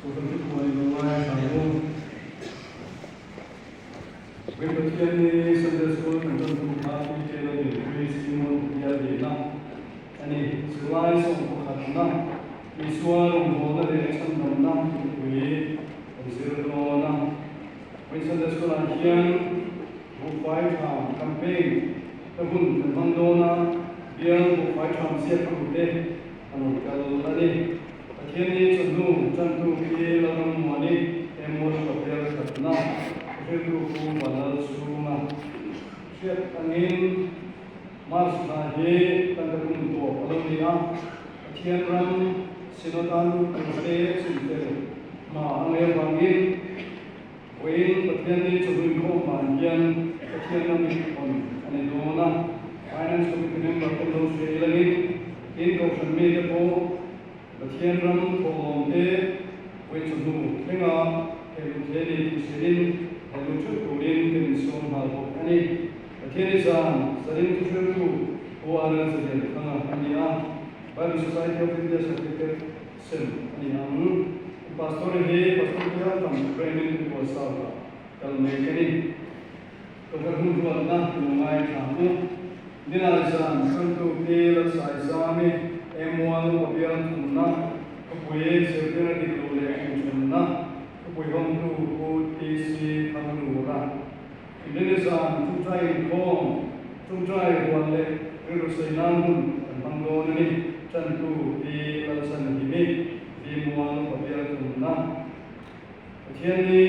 Kohhran thupuan in ngai thla u. Vei Pathian ni Sunday School kan tan tu kha PK Lalnunpuii Simon Bial Lehna a ni. Zirlai 11na Isua rawngbawlna leh chhandamna thupui kan zir dawn a. Vei Sunday School ah hian buhfai tham campaign ka hun kan hmang dawn a, bial buhfai tham ziak tute an rawn kal a ni. Pathianni chawhnu tantu khi Lalrammuani emaw Patel thatna rilru pu Vanlal chhunga hriat angin March thla hi kan ka kum tawp a lo ni a, Pathian ram Synod a lut turte chhunfel hma a ngaih avangin vawiin Pathianni chawhnu inkhawm hmaah hian Pathian ram inhawn a ni dawn a, Finance Committee member te lo hre ilangin tin Kohhran mite pawh Pathian ram thawhlawm te vawi chawhnu thlenga hehlu the ni tih hrilhin hehlu theuh turin kan insawm nghal bawk a ni. Pathian i zan zarin thuhriltu Pu Arel Zalian Thanga a ni a, Bible Society of India Certificate sem a ni ang. Pastor hi Pastor bial tam training Tuikual South ah kal mek a ni. Ka hun ruatna lo ngaithla u. Nilai zan hruaitu Pi Lalsaizami Emual Pabial thumna khawpui zirtirna dik lo leh inthenna khawpui hawngtu Pu TC Thanglura. Inrinni zan ṭawngṭai inkhawm, ṭawngṭai huan leh rilru sei nan hun kan hmang dawn a ni. Ṭantu Pi Lalchanhimi Vimual Pabial thumna. Pathianni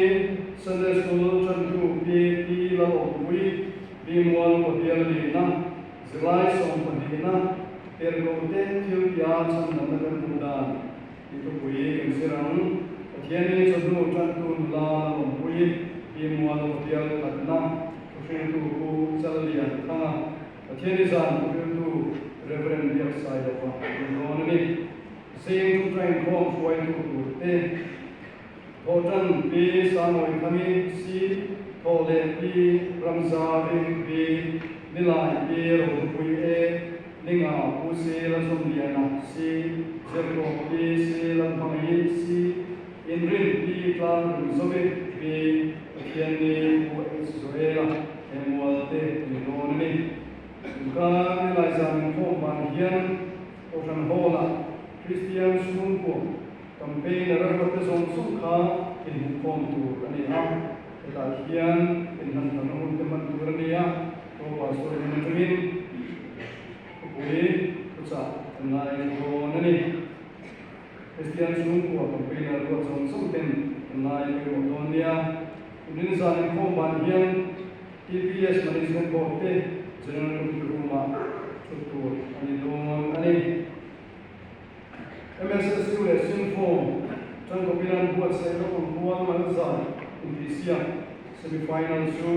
Sunday School tantu Pi Pi Lalawmpui, Pi Mual Pabial Lina, Zirlai 12na, Perko te thil tia chhandamna kan hmuh dan tih thupui kan zir ang. Pathianni chawhnu tantu nula Lalawmpui, Pi Mual Pabial khatna, thuhriltu Pu Challian Thanga, Pathianni zan thuhriltu Rev. Biaksailova ni dawn a ni. Zing ṭawngṭai inkhawm hruaitu tur te, Thawhṭan Pi Sangawi Thami C, Thawhleh Pi Ramzari B, Nilai Pi Rohlupui A, Ninga Pu C Lalzawmliana C, Zirtawp Pi C Lalhmangaih C, Inrin Pi Tlang Rimzovi B, Pathianni Pu H Joela he mual te ni dawn a ni. Inkar Nilai zan inkhawm vang hian Kohhran Hall-ah Kristian chhungkua campaign a ralruatte zawng zawng kha inhmuhkhawm tur a ni a, hetah hian inhlanthlanna hun te hman tur a ni a, Pro Pastor hian atangin khawpui thuchah an ngai dawn a ni. Kristian chhungkua campaign a ralruat zawng zawng ten an ngai pawimawh dawn nia. Inrin zan inkhawm ban hian TPS Management Board te General Committee Room-ah thut tur a ni dawn a ni. MSSU leh Sinform Tangkawpilan buatsaih naupang pual Malzai intihsiak semi-final chu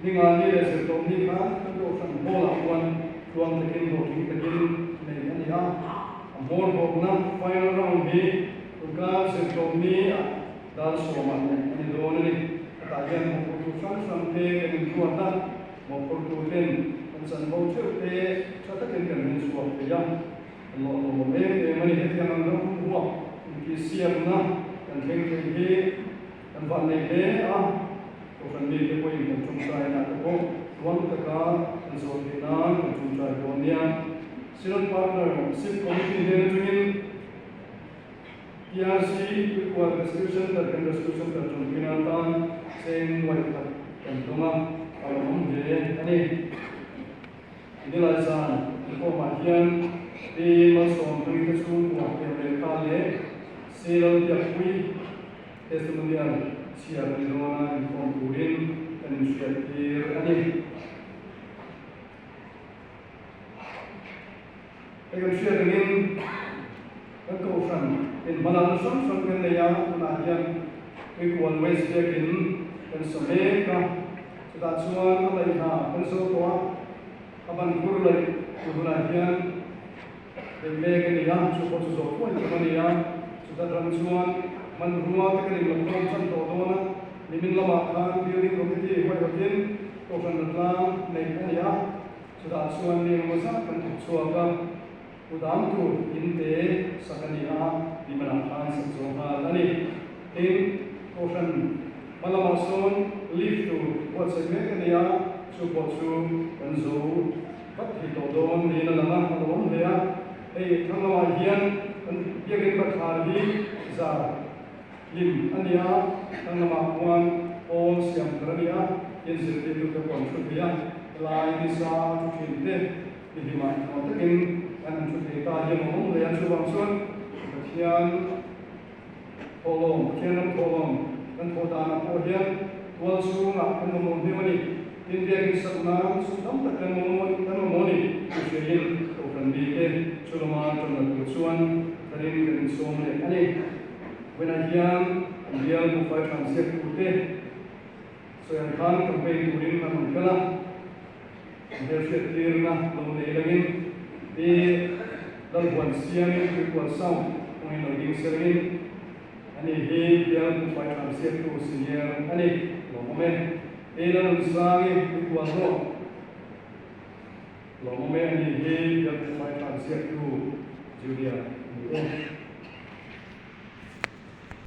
ninga ni leh zirtawp ni khan kan Kohhran Hall-ah khuan tluang takin hlawhtling takin nei a ni a. A hmawr bawkna final round hi Kurkar zirtawp ni-ah Dar 10-ah neih a ni dawn a ni. Hetah hian mawhphurtu hrang hrang te kan inruat a, mawhphurtu ten kan chanvo theuh te tha takin kan rin chhuak thei a, kan lawh lawm em em a ni. Hetiang ang ram huak intihsiakna kan thleng thei hi kan vanneih hle a, Kohhran mite pawhin kan tawngtainaah te pawh tluang taka kan zawh theih nan kan tawngtai dawn nia. Synod Partner Sip Committee hnen atangin TRC Tuikual Rescue Centre kan Rescue Centre tanpuina atan cheng nuai khat kan dawng a, a lo awm hle a ni. Nilai zan inkhawmah hian Pi Malsawm Thangite chhungkua pian lehkha leh Silal Biakpui Testimonial chhiar a ni dawn a, inkhawm turin kan inhriattir a ni. Hei kan hriat angin kan kohhran in hmalakna hrang hrang kan nei a, tunah hian Tuikual West biakin kan sa mek a, chutah chuan a laih hna kan zo tawh a, a ban khur laih tur hunah hian beih mek a ni a, chu pawh chu zawh thuai tum a ni a, chuta tang chuan hmanrua te kan inlakhawm tan tawh dawn a, nimin lamah khan Building Committee huaihawtin kohhran ratlang neih a ni a. Chutah chuan mi engemaw zat kan thawk chhuak a. Kudam tur in te sak a ni a, nimanah khan sak zawng nghal a ni. Tin, Kohhran hma lamah sawn lift tur buatsaih mek a ni a, chu pawh chu kan zo vat thei tawh dawn niin a lang a, a lo awm hle a. Hei thlang lamah hian kan biakin bathlar hi zar hlim a ni a, thlang lamah khuan pawl siam thar a ni a, tin zirtirtute pawh an thu thei a, helai nisa thu thin te Ni hlimah thaw takin kan han thu thei ta hian awm awm hle a, chuvang chuan Pathian thawhlawm, Pathian ram thawhlawm kan thawh danah pawh hian tual chhungah kan mamawh hnem a ni. Tin, biakin sak nan sum tam tak kan mamawh kan mamawh a ni tih hriain Kohhran mite chu lama tan la tur chuan tharin kan insawm leh a ni. Vawiinah hian an bial buhfai thlan ziaktute sawi ang khan campaign turin an rawn kal a. Hmelhriattirna lo nei langin Pi Lalhuan Siamin Tuikual Sound kawngin lo ding selangin ani hi bial buhfai thlan siaktu senior a ni. Lawmawm e. Pi Lalnunsangi Tuikual Road Lawmawm e ani hi bial buhfai thlan siaktu junior a ni e.